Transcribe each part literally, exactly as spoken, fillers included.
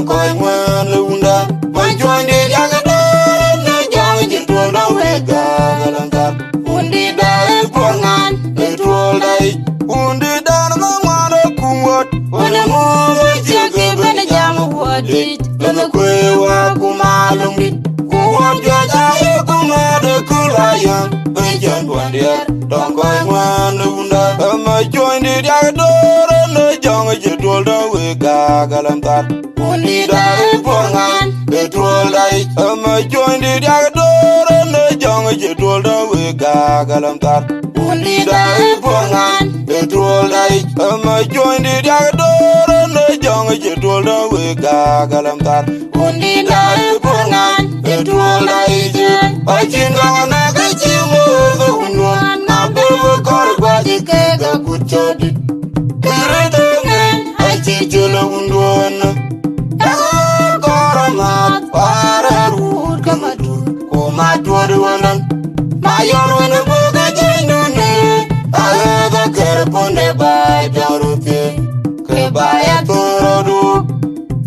kɔc ŋuɛ̈ɛ̈n ë wunda. Mac cuɔ̈nydït yak dɔ̈ɔ̈r në jɔŋ cï tuɔl dɔ̈ wek gääk alanthar. Wundït daai puɔl ŋaan ë tuɔl daic. Wundït dan ba ŋuan ë kum wöt. Wën ë mum ë ciëk kï bɛ̈n jam wuɔ̈t dït. Bɛ̈n kuëë wa kum alöŋdït. Ku wuɔ̈t juëc ayï kum ë dë kul ayäŋ. Bï cän buɔ̈n diɛɛr tɔŋ kɔc ŋuɛ̈ɛ̈n ë wunda. Ë mac cuɔ̈nydït yak dɔ̈ɔ̈r në jɔŋ cï tuɔl dɔ̈ wek gääk alanthar. Wundït daai puɔl ŋaan ë tuɔl daic. Ë mac cuɔ̈nydït yak dɔ̈ɔ̈r në jɔŋ cï tuɔl dɔ̈ wek gääk alanthar. Wundït daai puɔl ŋaan ë tuɔl daic. Ë mac cuɔ̈nydït yak dɔ̈ɔ̈r në jɔŋ cï tuɔl dɔ̈ wek gääk alanthar. Wundït daai puɔl ŋaan ë tuɔl daic. Ba cïn gɔŋ na ka cï muɔ̈th ë wun wään, na bï wek kɔɔr guac ë keek akut cɔ̈ɔ̈t dït. Kërë döŋ ŋɛn acï cöl ë wun duɔ̈ɔ̈n. Ee kɔɔr amääth, waar ë ruut ke Matur, ku Matuɔ̈t wëlän. Ma yɔl wën ë buk ë jiëc nɔn ë, aɣëth akër puɔ̈nde baai piɔ̈u röt thiëëc, ke baai athör röt wuk.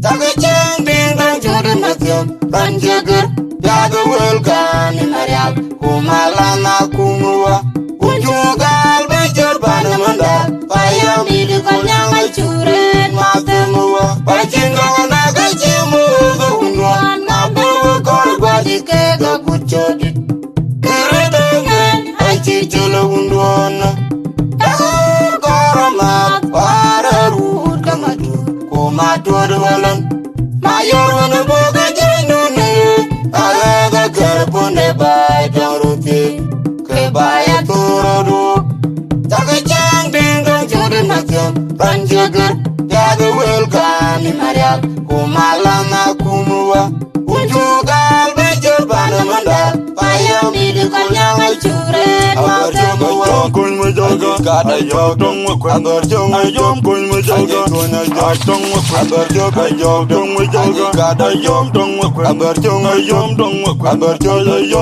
Cakë cieŋ piŋ döŋ cöt ë mathiëm, raan cï gër, piath ë wël kään ë marial, ku malan akum ë wä. Ku cuk gäl bï cöt pan ë manda, payam dït ë kɔn nyaŋ acuk rëët mathem ë wä. Ba cïn gɔŋ na ka cï muɔ̈th ë wun wään, na bï wek kɔɔr guac ë keek akut cɔ̈ɔ̈t dït. Kërë döŋ ŋɛn acï cöl ë wun duɔ̈ɔ̈n. Ee kɔɔr amääth, waar ë ruut ke Matur, ku Matuɔ̈t wëlän. Ma yɔl wën ë buk ë jiëc nɔn ë, aɣëth akër puɔ̈nde baai piɔ̈u röt thiëëc, ke baai athör röt wuk. Cakë cieŋ piŋ döŋ cöt ë mathiëm, raan cï gër, piath ë wël kään ë marial, ku malan akum ë wä. Ku cuk gäl bï cöt pan ë manda, payam dït ë kɔn nyaŋ acuk rëët mathem ë wä. Ayɔ̈k töŋ wek jɔlkä, ayɔ̈k töŋ wek kuɛth. Ayɔ̈k töŋ wek jɔlkä, ayɔ̈k töŋ wek kuɛth. Ayɔ̈k töŋ wek jɔlkä, ayɔ̈k töŋ wek kuɛth. Ayɔ̈k töŋ wek jɔlkä, ayɔ̈k töŋ wek kuɛth. Ayɔ̈k töŋ wek jɔlkä, ayɔ̈k töŋ wek kuɛth. Ayɔ̈k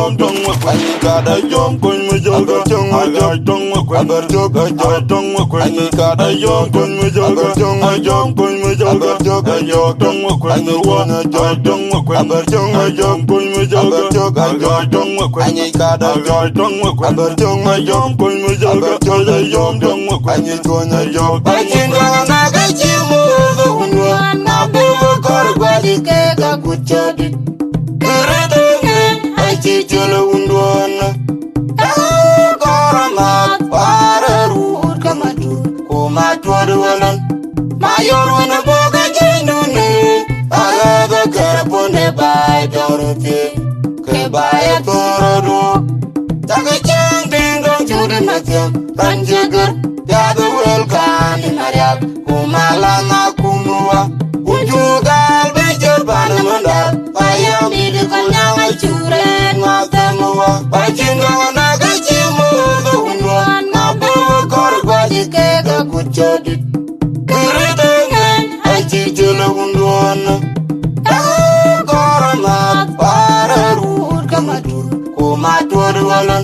töŋ wek jɔlkä, ayɔ̈k töŋ wek kuɛth. Ayɔ̈k töŋ wek jɔlkä, ayɔ̈k töŋ wek kuɛth. Ayɔ̈k töŋ wek kuɛth. Ayɔ̈k töŋ wek jɔlkä, ayɔ̈k töŋ wek kuɛth. Ayɔ̈k töŋ wek jɔlkä, ayɔ̈k töŋ wek kuɛth. Ayɔ̈k töŋ wek jɔlkä, ayɔ̈k töŋ wek kuɛth. Ayɔ̈k töŋ wek jɔlkä, ayɔ̈k töŋ wek kuɛth. Ayɔ̈k töŋ wek jɔlkä. Ba cïn gɔŋ na ka cï muɔ̈th ë wun wään, na bï wek kɔɔr guac ë keek akut cɔ̈ɔ̈t dït. Kërë döŋ ŋɛn acï cöl ë wun duɔ̈ɔ̈n. Ee kɔɔr amääth, waar ë ruut ke Matur, ku Matuɔ̈t wëlän. Ma yɔl wën ë buk ë jiëc nɔn ë, aɣëth akër puɔ̈nde baai piɔ̈u röt thiëëc, ke baai athör röt wuk. Cakë cieŋ piŋ döŋ cöt ë mathiëm, raan cï gër, piath ë wël kään ë marial, ku malan akum ë wä. Ku cuk gäl bï cöt pan ë manda, payam dït ë kɔn nyaŋ acuk rëët mathem ë wä. Ba cïn gɔŋ na ka cï muɔ̈th ë wun wään, na bï wek kɔɔr guac ë keek akut cɔ̈ɔ̈t dït. Kërë döŋ ŋɛn acï cöl ë wun duɔ̈ɔ̈n. Ee kɔɔr amääth, waar ë ruut ke Matur, ku Matuɔ̈t wëlän.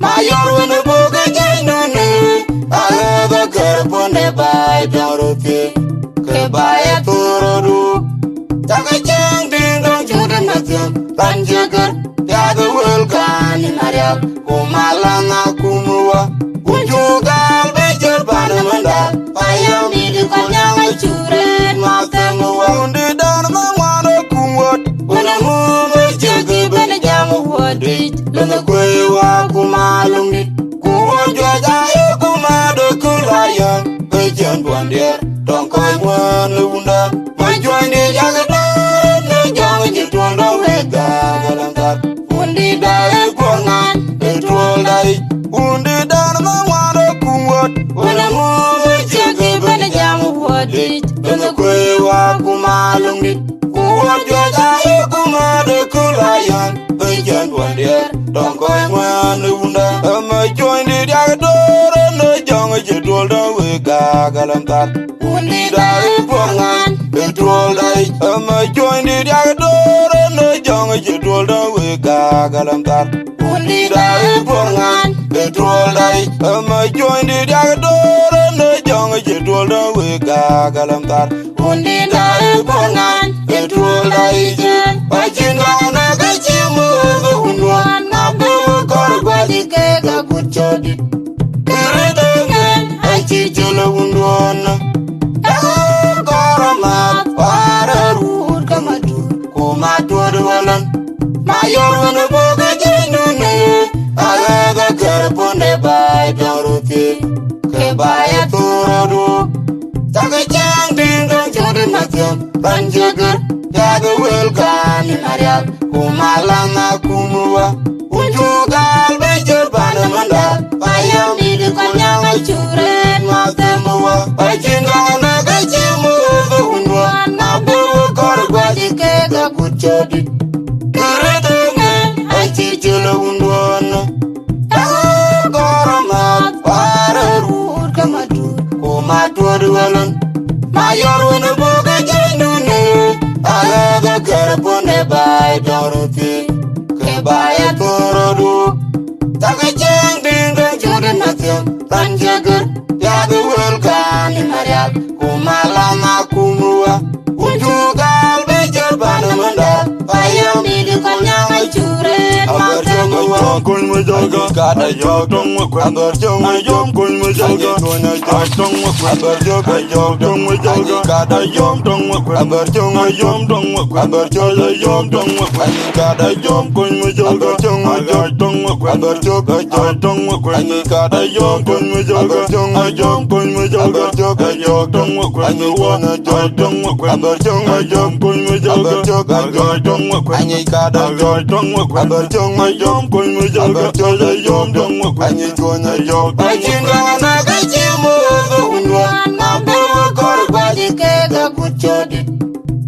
Ma yɔl wën ë buk ë jiëc nɔn ë, aɣëth akër puɔ̈nde baai piɔ̈u röt thiëëc, ke baai athör röt wuk. Cakë cieŋ piŋ döŋ cöt ë mathiëm, raan cï gër, piath ë wël kään ë marial, ku malan akum ë wä. Ku cuk gäl bï cöt pan ë manda, payam dït ë kɔn nyaŋ acuk rëët mathem ë wä. Wundït dan ba ŋuan ë kum wöt. Wën ë mum ë ciëk kï bɛ̈n jam wuɔ̈t dït. Lënë kuëë wa kum alöŋdït. Ku wuɔ̈t juëc ayï kum ë dë kul ayäŋ. Bï cän buɔ̈n diɛɛr tɔŋ kɔc ŋuɛ̈ɛ̈n ë wunda. Mac cuɔ̈nydït yak dɔ̈ɔ̈r në jɔŋ cï tuɔl dɔ̈ wek gääk alanthar. Wundït daai puɔl ŋaan ë tuɔl daic. Wundït dan ba ŋuan ë kum wöt. Wën ë mum ë ciëk kï bɛ̈n jam wuɔ̈t dït. Lënë kuëë wa kum alöŋdït. Ku wuɔ̈t juëc ayï kum ë dë kul ayäŋ. Bï cän buɔ̈n diɛɛr tɔŋ kɔc ŋuɛ̈ɛ̈n ë wunda. Ë mac cuɔ̈nydït yak dɔ̈ɔ̈r në jɔŋ cï tuɔl dɔ̈ wek gääk alanthar. Wundït daai puɔl ŋaan ë tuɔl daic. Ë mac cuɔ̈nydït yak dɔ̈ɔ̈r në jɔŋ cï tuɔl dɔ̈ wek gääk alanthar. Wundït daai puɔl ŋaan ë tuɔl daic. Ë mac cuɔ̈nydït yak dɔ̈ɔ̈r në jɔŋ Jë duɔl dɔ wek gak alam thar. Wundï da ë puɔl ŋany, ë duɔl da ë jë. Ba cïn dɔn na ka cï muɔ̈th wun duɔn, na bï wek kɔr guac ke ka kut cɔl dït. Kërë dë ŋɛn, acï cï lë wun duɔn. Ka kɔr amath, parë rut ka matur, ku ma tuɔt wälän. Ma yɔr wën buk ë jëny nu në, aɣɛ̈th akër puɔ̈nde baai tɔŋ röt thii, ke baai athöör röt wok. Cakë cäŋ tïŋ döŋ cöt ë mathiɔ̈m, bän cï gër, yak ë wël kään ë Marial, ku ma läŋ akum wä. Wun cu gaal bï cöt pan ë manda, ba yam dït ë kɔc nyaŋ acuk rëët ma them wä. Ba cïn dɔn na ka cï muɔ̈th wun duɔn, na bï wek kɔr guac ke ka kut cɔl dït. Kërë dë ŋɛn, acï cï lë wun duɔn. Ka kɔr amath, parë rut ka matur, ku ma tuɔt wälän. Ma yɔr wën buk ë jëny nu në, aɣɛ̈th akër puɔ̈nde baai tɔŋ röt thii, ke baai athöör röt wok. Cakë cäŋ tïŋ döŋ cöt ë mathiɔ̈m, bän cï gër, yak ë wël kään ë Marial, ku ma läŋ akum wä. Wun cu gaal bï cöt pan ë manda, ba yam dït ë kɔc nyaŋ acuk rëët ma them wä. Kony me jɔlga, ka da jɔk tɔŋ me kuɛn. Adhɔr cöŋ me jɔm kony me jɔlga. Ajɔk tɔŋ me kuɛn. Adhɔr cöŋ, ajɔk tɔŋ me jɔlga. Ka da jɔm tɔŋ me kuɛn. Adhɔr cöŋ, ajɔm tɔŋ me kuɛn. Adhɔr cöŋ, ajɔm tɔŋ me kuɛn. Ka da jɔm kony me jɔlga. Adhɔr cöŋ, ajɔk tɔŋ me kuɛn. Adhɔr cöŋ, ajɔk tɔŋ me kuɛn. Ka da jɔm kony me jɔlga. Ajɔm kony me jɔlga. Ajɔk tɔŋ me kuɛn. Ajɔk tɔŋ me kuɛn. Adhɔr cöŋ, ajɔm kony me jɔlga. Ajɔk tɔŋ me kuɛn. Adhɔr cöŋ, ajɔm kony me jɔlga. Ajɔk tɔŋ me kuɛn. Anyï cuɔny ayɔk. Ba cïn dɔn na ka cï muɔ̈th wun duɔn, na bï wek kɔr guac ke ka kut cɔl dït.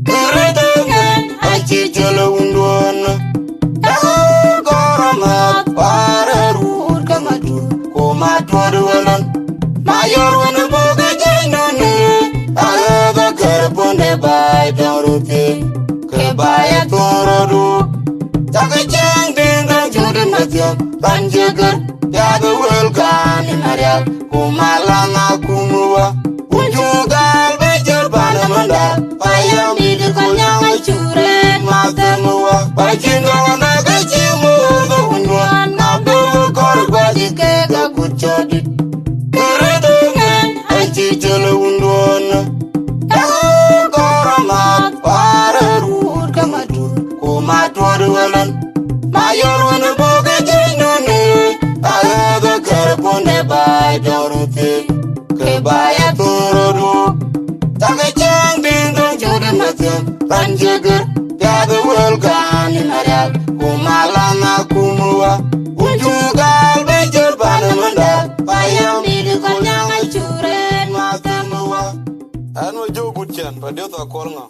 Kërë dë ŋɛn, acï cï lë wun duɔn. Ka kɔr amath, parë rut ka matur, ku ma tuɔt wälän. Ma yɔr wën buk ë jëny nu në, aɣɛ̈th akër puɔ̈nde baai tɔŋ röt thii, ke baai athöör röt wok. Cakë cäŋ tïŋ döŋ cöt ë mathiɔ̈m, bän cï gër, yak ë wël kään ë Marial, ku ma läŋ akum wä. Wun cu gaal bï cöt pan ë manda, ba yam dït ë kɔc nyaŋ acuk rëët ma them wä. Ba cïn dɔn na ka cï muɔ̈th wun duɔn, na bï wek kɔr guac ke ka kut cɔl dït. Kërë dë ŋɛn, acï cï lë wun duɔn. Ka kɔr amath, parë rut ka matur, ku ma tuɔt wälän. Ma yɔr wën buk ë jëny nu në, aɣɛ̈th akër puɔ̈nde baai tɔŋ röt thii, ke baai athöör röt wok. Cakë cäŋ tïŋ döŋ cöt ë mathiɔ̈m, bän cï gër, yak ë wël kään ë Marial, ku ma läŋ akum wä. Wun cu gaal bï cöt pan ë manda, ba yam dït ë kɔc nyaŋ acuk rëët ma them wä. Ɛn we jɔ gut cɛn, ba diɔ̈th akɔl ŋa?